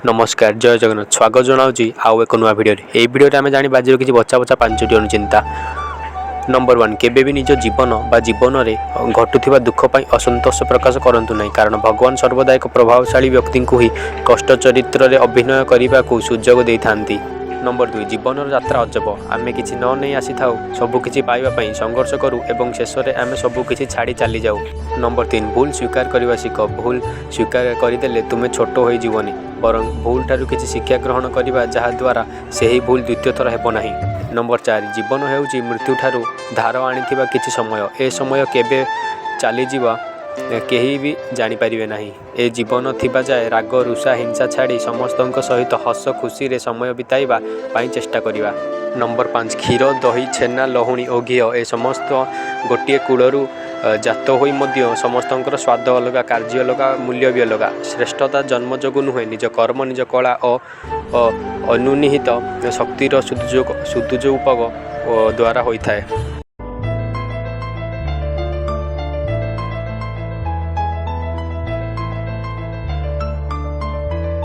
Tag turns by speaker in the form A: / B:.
A: ନମସ୍କାର, ଜୟ ଜଗନ୍ନାଥ। ସ୍ୱାଗତ ଜଣାଉଛି ଆଉ ଏକ ନୂଆ ଭିଡ଼ିଓରେ। ଏହି ଭିଡ଼ିଓରେ ଆମେ ଜାଣିବା ଆଜିର କିଛି ବଛା ବଛା ପାଞ୍ଚଟି ଅନୁଚିନ୍ତା। ନମ୍ବର 1, କେବେ ବି ନିଜ ଜୀବନ ବା ଜୀବନରେ ଘଟୁଥିବା ଦୁଃଖ ପାଇଁ ଅସନ୍ତୋଷ ପ୍ରକାଶ କରନ୍ତୁ ନାହିଁ, କାରଣ ଭଗବାନ ସର୍ବଦା ଏକ ପ୍ରଭାବଶାଳୀ ବ୍ୟକ୍ତିଙ୍କୁ ହିଁ କଷ୍ଟ ଚରିତ୍ରରେ ଅଭିନୟ କରିବାକୁ ସୁଯୋଗ ଦେଇଥାନ୍ତି। ନମ୍ବର 2, ଜୀବନର ଯାତ୍ରା ଅଜବ। ଆମେ କିଛି ନ ନେଇ ଆସିଥାଉ, ସବୁକିଛି ପାଇବା ପାଇଁ ସଂଘର୍ଷ କରୁ ଏବଂ ଶେଷରେ ଆମେ ସବୁକିଛି ଛାଡ଼ି ଚାଲିଯାଉ। ନମ୍ବର 3, ଭୁଲ ସ୍ୱୀକାର କରିବା ଶିଖ। ଭୁଲ ସ୍ୱୀକାର କରିଦେଲେ ତୁମେ ଛୋଟ ହୋଇଯିବନି, ବରଂ ଭୁଲଠାରୁ କିଛି ଶିକ୍ଷା ଗ୍ରହଣ କରିବା, ଯାହାଦ୍ୱାରା ସେହି ଭୁଲ ଦ୍ୱିତୀୟ ଥର ହେବ ନାହିଁ। ନମ୍ବର 4, ଜୀବନ ହେଉଛି ମୃତ୍ୟୁଠାରୁ ଧାର ଆଣିଥିବା କିଛି ସମୟ। ଏ ସମୟ କେବେ ଚାଲିଯିବ, କେହି ବି ଜାଣିପାରିବେ ନାହିଁ। ଏ ଜୀବନ ଥିବା ଯାଏ ରାଗ, ରୁଷା, ହିଂସା ଛାଡ଼ି ସମସ୍ତଙ୍କ ସହିତ ହସ ଖୁସିରେ ସମୟ ବିତାଇବା ପାଇଁ ଚେଷ୍ଟା କରିବା। ନମ୍ବର 5, କ୍ଷୀର, ଦହି, ଛେନା, ଲହୁଣୀ ଓ ଘିଅ, ଏ ସମସ୍ତ ଗୋଟିଏ କୂଳରୁ ଜାତ ହୋଇ ମଧ୍ୟ ସମସ୍ତଙ୍କର ସ୍ୱାଦ ଅଲଗା, କାର୍ଯ୍ୟ ଅଲଗା, ମୂଲ୍ୟ ବି ଅଲଗା। ଶ୍ରେଷ୍ଠତା ଜନ୍ମ ଯୋଗୁଁ ନୁହେଁ, ନିଜ କର୍ମ, ନିଜ କଳା ଓ ଅନୁନିହିତ ଶକ୍ତିର ସୁଦୁଯୋଗ ଦ୍ୱାରା ହୋଇଥାଏ।